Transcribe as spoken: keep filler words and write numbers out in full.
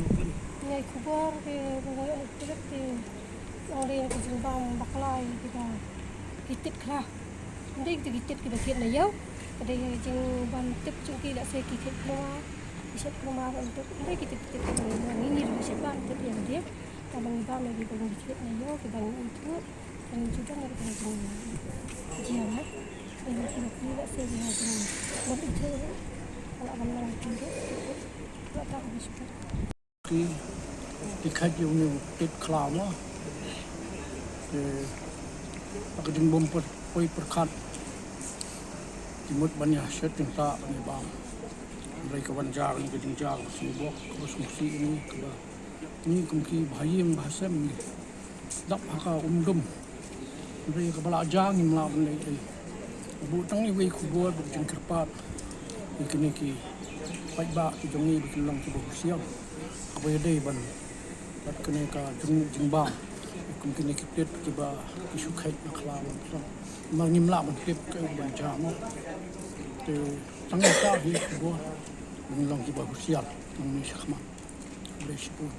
Ngi ai khubor ki ba ngi ai tip ki ong dei ki jingbam bakla ïa kiba ki tit khla. Ym dei kita ki tit kiba thied na ïew. Ka dei ka jingbam tip jong ki lehse ki thied khla. Ki shet khla ban tip. Ym dei kita ki tit kiba ngi ngi ruh ngi shet ban tip ïa lade. Tang ba ngi bam ïa kiba ngi thied na ïew kiba ngi ithuh. Tang ngi ju don ïa kiba ngi jia na. Ïa kiba ki lehse ki ha jong ban ithuh. Ka lah ban long ki tit. Ka lah ban long ki tit. Ki, ki khat ïa une u tit khla mo. Te ha ka jingbym poi pyrkhat ki mut ban ïa shet tyngta ban ïa bam. Hynrei ka wan jia kane ka jingjia kaba sngewbok kaba sngewsih kane kaba ngi kum ki bahaïing bahasem ngi dap ha ka umdum. Hynrei kaba la jia ngim lah ban leh ei. Buh tang iwei i khubor bad jingkyrpad ïa kine ki paidbah ki jong ngi ba kin long kiba husiar. Kaba ïadei ban bad kane ka jong jingbam kum kine ki tit kiba ki shu kheit na khla. Namar ngim lah ban tip kaei ban jia mo. Te tang ïa ka hi khubor ba ngin long kiba husiar nangne shakhmat. Khublei shibun.